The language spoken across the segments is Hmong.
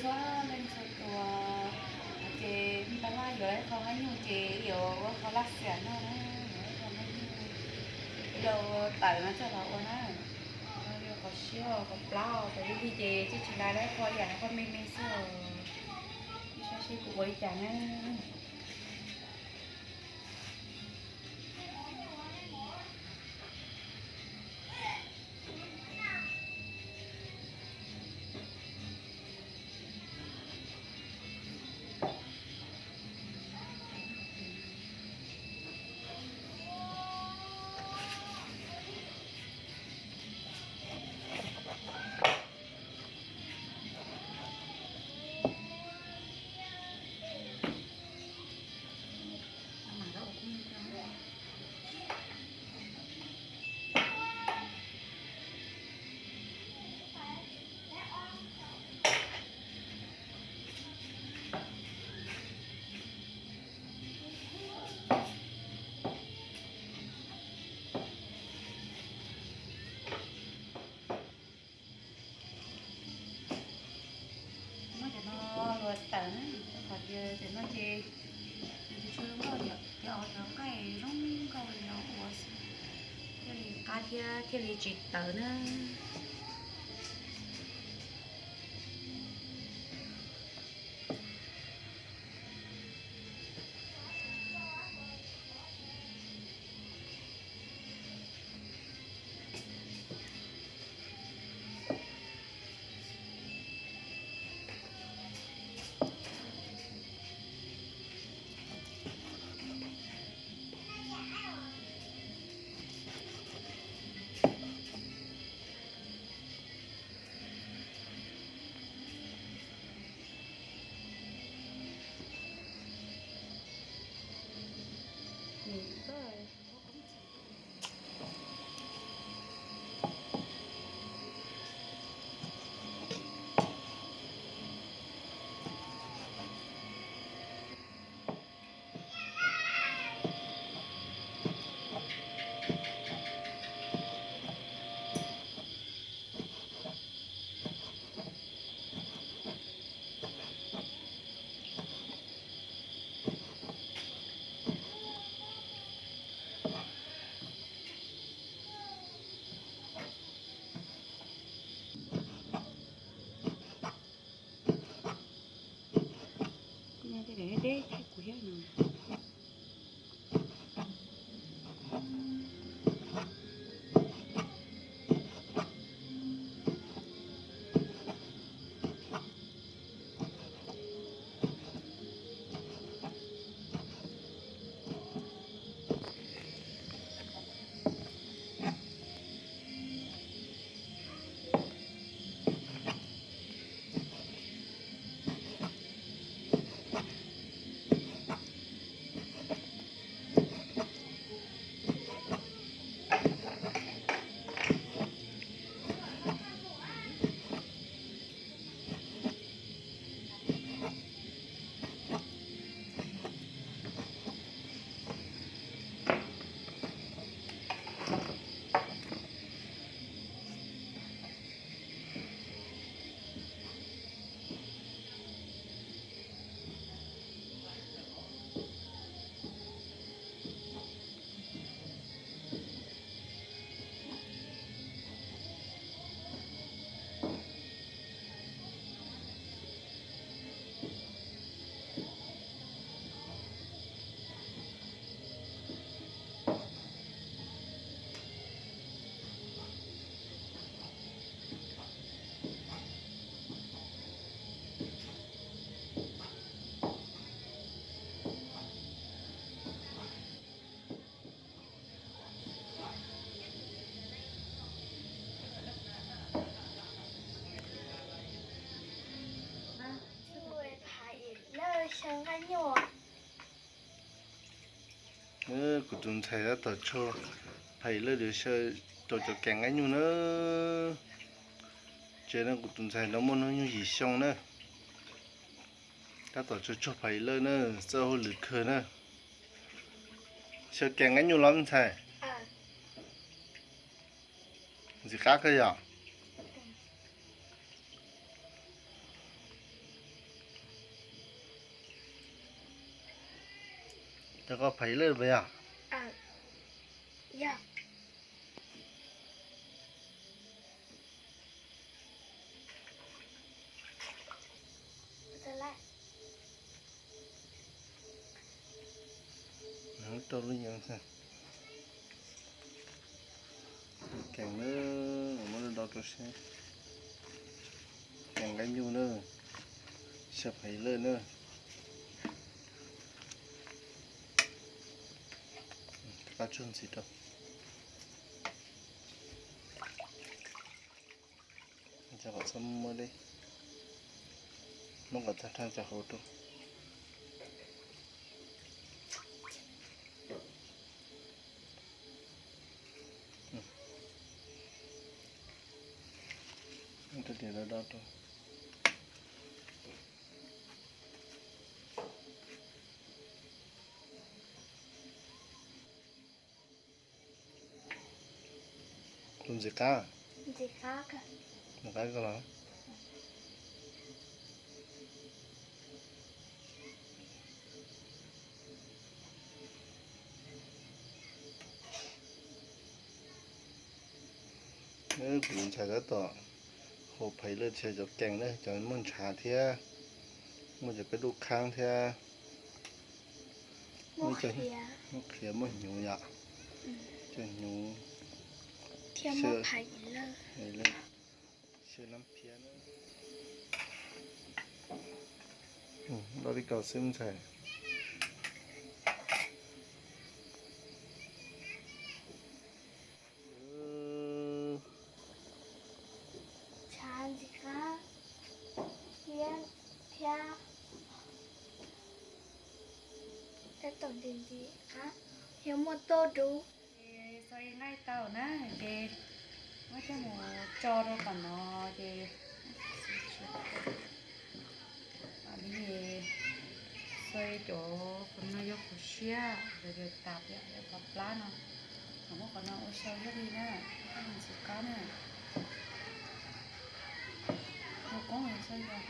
Ua leej txhua tus ces npaj laj yuav ib qho nqaij nyuj ces yuav ua qho laj xiam noj na, yuav ib qho nqaij nyuj, ib lo tawm no coj los ua na. Qos siab qos plab tas li li ces tsis tsis lais lawm, qhov yam no qhov me me xwb os. Saib seb kuv ua li cas na. Muab cov no luas tawm na, rau qhov tias cov no ces nws tsis tshua zoo nkauj, yog cov, cov nqaij zoo nkauj li no ua xwb thiaj li qab thiab thiaj li tsis tawv na. Deb thiab kuv thiab no. Kuv tus ntxhais tab tom tshuaj phais lawj rau cov kev nqaib nyuj na. Ces no kuv tus ntxhais no muaj hnub nyoog yim xyoo na, tab tom tshuaj tshuaj phais lawj na, txawj hauj lwm kawg na. Xyaw kev nqaib nyuj los ntxhais? Ntxim qab kawg yom. Rau koj phais lawm puas yog? Rau lub yees, kees na, muab do rau seb, kees nqaij nyuj na, sab phais lawm na. Qab tsuag ntxiv rau, kom txhob muab deb, muab kom tag rhaj cov hauv rau. Rau tias do do rau. Tus ntxim qab, ntxim qab koj los. Kuv ntxhais tab tom hau phais lawm, cov kees na, cov muaj ntshav thiab, muaj cov peb lub khaab thiab, muaj qhiav muaj hnyuv yom, cov hnyuv thiab muaj phais lawm. Loj li kaus xwb ntxhais. Ntshav ntxim qab thiab, thiab tab tom ntxim ntxim qab thiab muaj toj dub. Ces xaws nqaij tau na, ces muab coj mus tso rau tom no, ces li xaws cov qhov no yog qhov siab, cov tas piam cov plab no, muab qhov no ua xyaw thiaj li na, ntxim qab na. Ua koob xyaw yog.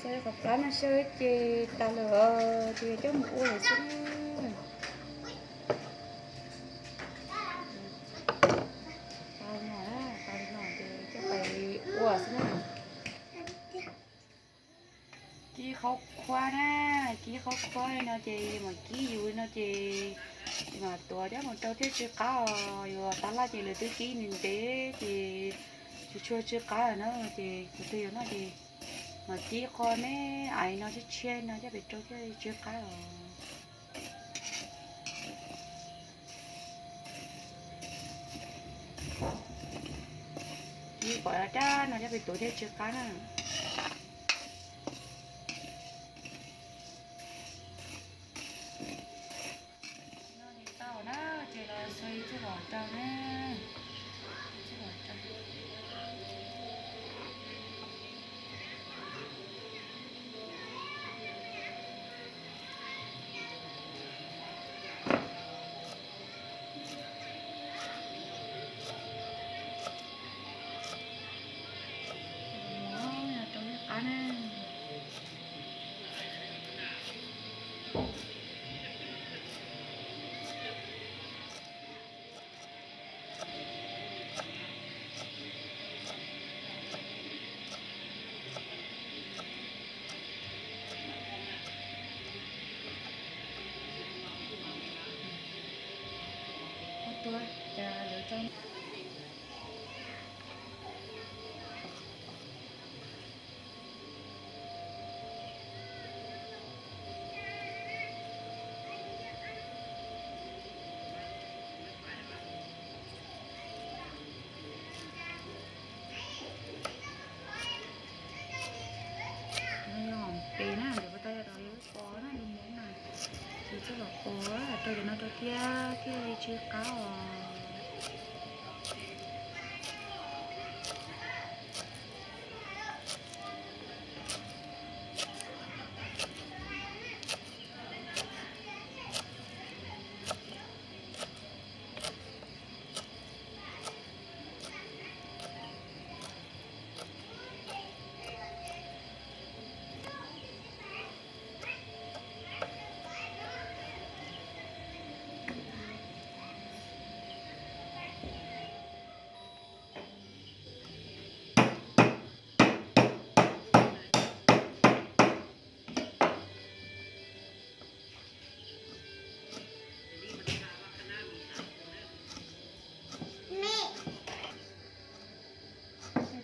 Xaws qhov qab no xyaw ces tas lawm, ces coj mus ua lawm xwb. Tas no, tas no ces coj pais ua xwb na. Kib qhov khuab na, kib qhov khuab no ces mam kib yus no ces mam tuav coj mus rau thiaj tsw qab os. Yuav tab laj ces lawv twb kib ntev ntev ces tsis tshua tsw qab na, ces kuv twb yog no ces mam kib qhov me aiv no tshiab tshiab no coj pem rau thiaj tsw qab os. Kib pom dab no coj pem tuav thiaj tsw qab na. No ces tau na, ces los xaws ib tug los rau na. Ib tug los rau. Txoj los puas rau cov no rau thiab thiaj li tsw qab os.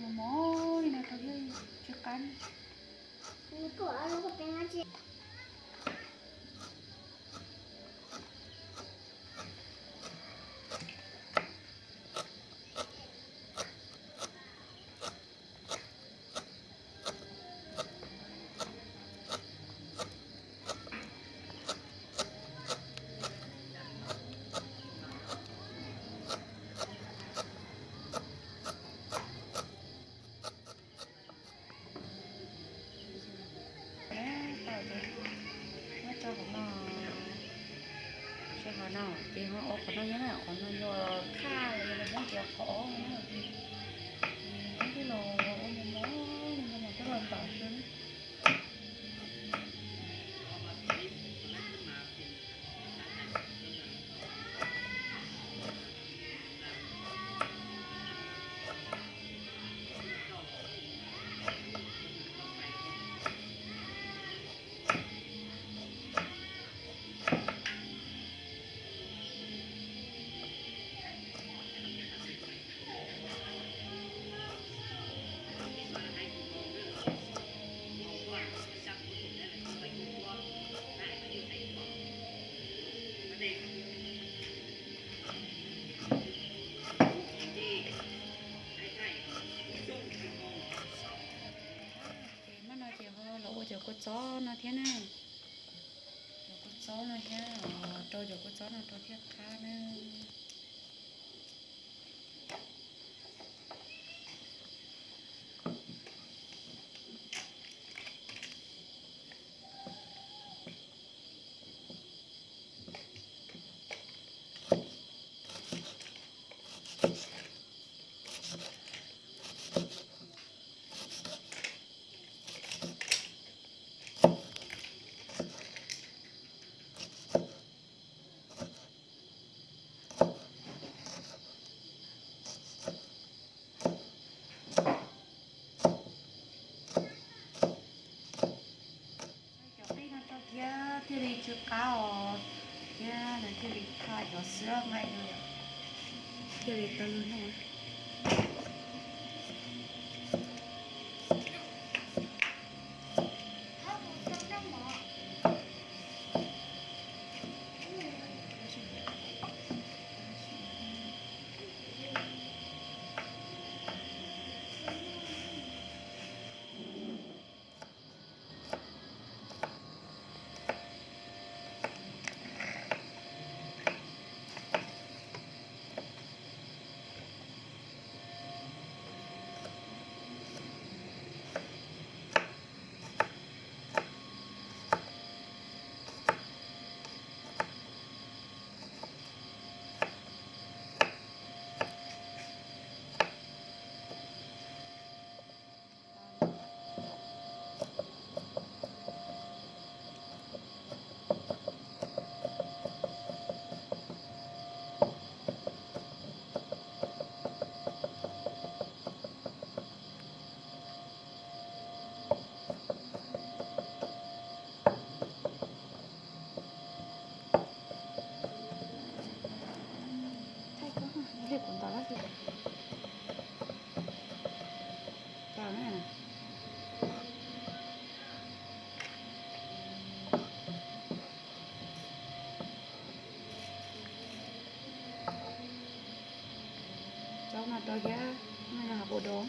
Mos mos li no rau thiaj tsw qab. Tau ces muab tso hauv no, tso hauv no ces ho ua qhov no nyob na, qhov no yuav qhaj los yog nws muab tias qhov ob na. Muab coj los ua mos mos li no mas coj los ntaus xwb. Ces hmo no ces ho los ua cov kua txob no thiab na. Cov kua txob no thiab, rau cov kua txob no rau thiaj qab na. Cov qij no rau thiab thiaj li tsw qab os, thiab nws thiaj li qhaj cov xwb nqaij no, thiaj li tau lug noj. Thaij koj, ib pliag kuv ntaus dab tsi. Tau na. Tso no rau thiab, no yog hauv paus dos.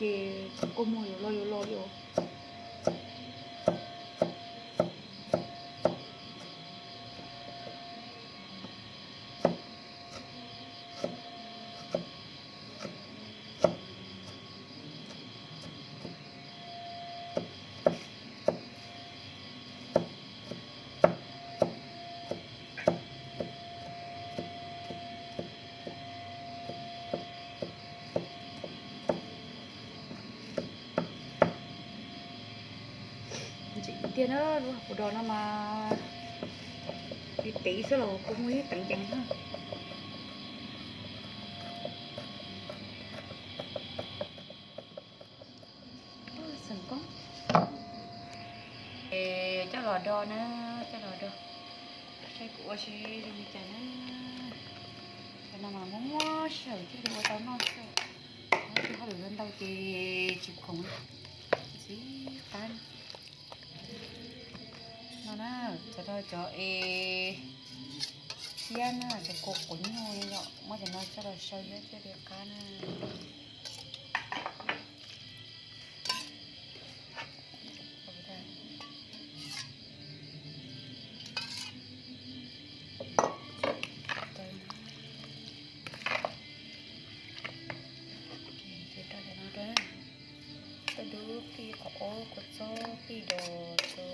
Ces kua muag yuav los yuav los li. Ntxim tiag na, lub hauv paus dos no mas tiv tiv xwb los kua muag yeej teev ceev na. Xeem koob. Es coj los do na, coj los do. Saib kuv ua seb zoo li cas na. Cov no mas muab muab sawm thiaj li ua tau noj xwb. Yog tsis hauj lwm ntau ces tsis khoom, tsis qab. No na, cov no cov es thiab na, cov kua quav nyuj no yom, muab cov no coj los sau thiab thiaj li qab na. Ces rau cov no rau, tej dub pij qhov ob kua txob pij dos rau.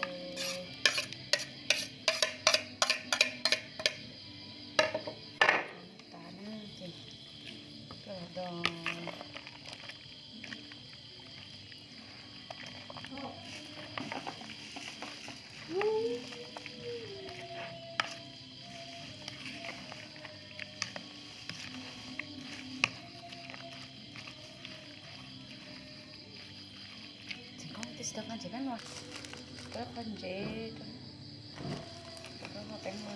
Tas na ces coj los do. Tsis tau qhov ntsev peb no, peb qhov ntsev, peb qhov peb no.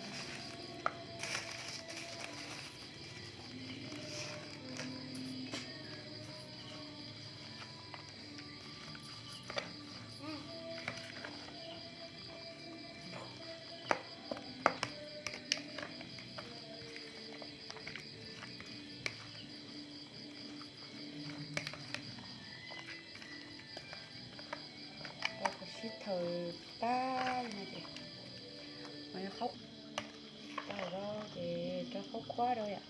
Tau kuv sib thaws tag no ces, qhaub tau lawm ces rau qhaub qhuab rau yom.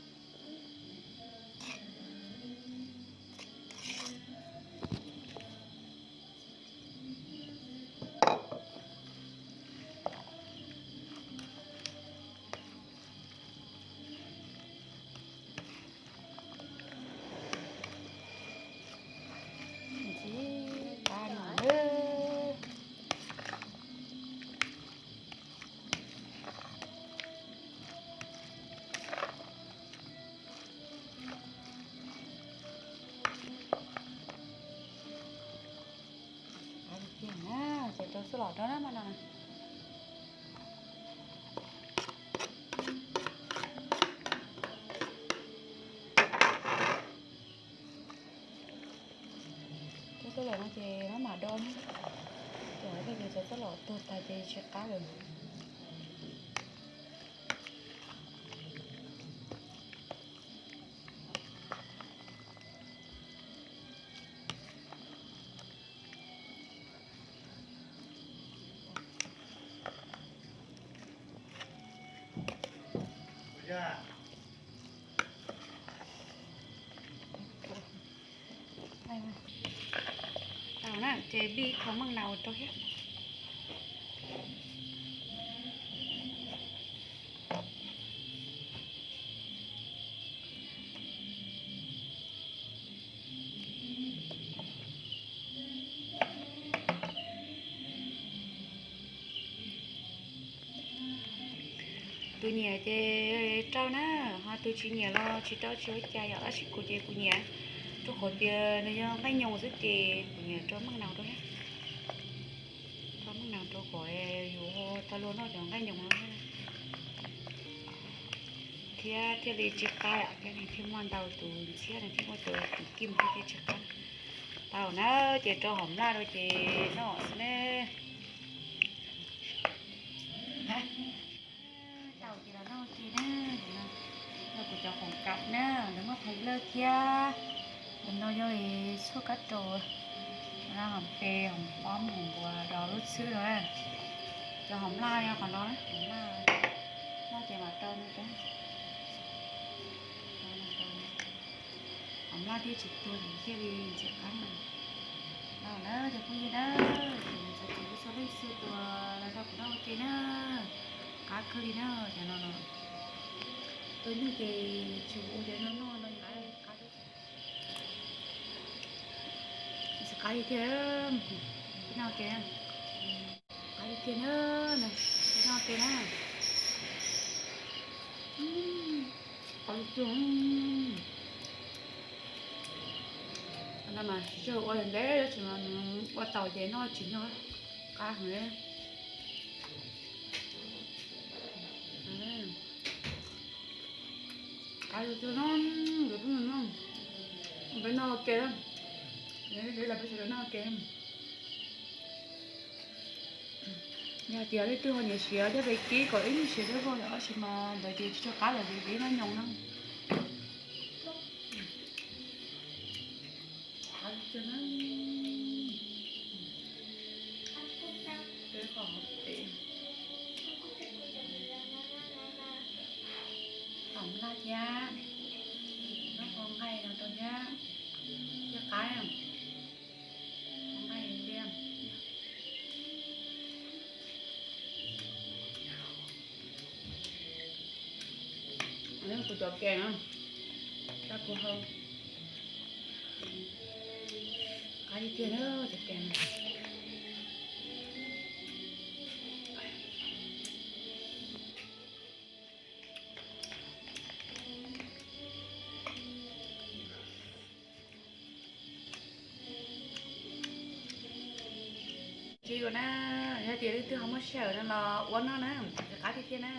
Ntxim qab no na. Ces rau xub los rau na mas no. Cov txuj lom no ces maj mam do na, ces cov txuj lom tuag tas ces tsis qab lawm. Tau na, ces npij qho maj nau rau thiab. Tus nyiam ces rau na, ho tus tsis nyiam los tsis rau tsis ua cas yom, tab sis kuv ces kuv nyiam, rau qhov tias nws yog nqaij nyoos xwb ces kuv nyiam rau maj nau rau thiab. Rau maj nau rau kom yus tau luag noj cov nqaij nyoos no thiab, thiaj li tsis qab, thiaj li thiaj muaj ntau tus ntxhiab no thiaj muaj tus kim thiaj tsis qab. Tau na, ces rau hom mlaj rau ces noj xwb ne. Tau ces los noj ua ke na, no kuv cov khoom kam na, lawv muab phais lawj thiab, Tus no yog tshuaj kab raus, no hom pes, hom pob, hom npuas, rau lub txhwb no na. Cov hom laj yog qhov no na, hom laj, laj ces mam rau no rau. Hom laj thiaj tsis tuag thiaj li ntxim qab na. Los na cov phooj ywg na, ces txhua txhua leej txhua tus los nrog kuv noj ua ke na. Qab kawg li na, cov no los tus nyuj ces tsis ua cov no noj no qab. Qab li tiag, noj ke, qab li tiag na, noj ke na. Qab li tiag. No mas tsis tshua ua ntev, tab sis mas ua tau ces noj tsis nyog qab heev. Qab li tiag no, peb noj ua ke, peb sawv daws noj ua ke. Yog tias leej twg ho nyiam siav coj pes kib kom ib nyuag siav thiab vau, tab sis mas ntawd ces tsis tshua qab lawm vim peb noj nyoos na. Peb qhov pem, hom laj thiab, noj qhov nqaij no rau thiab, thiab qab, qhov nqaij thiab. Kuv cov kees, tab kuv hau, qab li tiag na cov kees. Tsis ua na, yog tias leej twg ho muaj sij hawm no los ua noj na, qab tiag tiag na.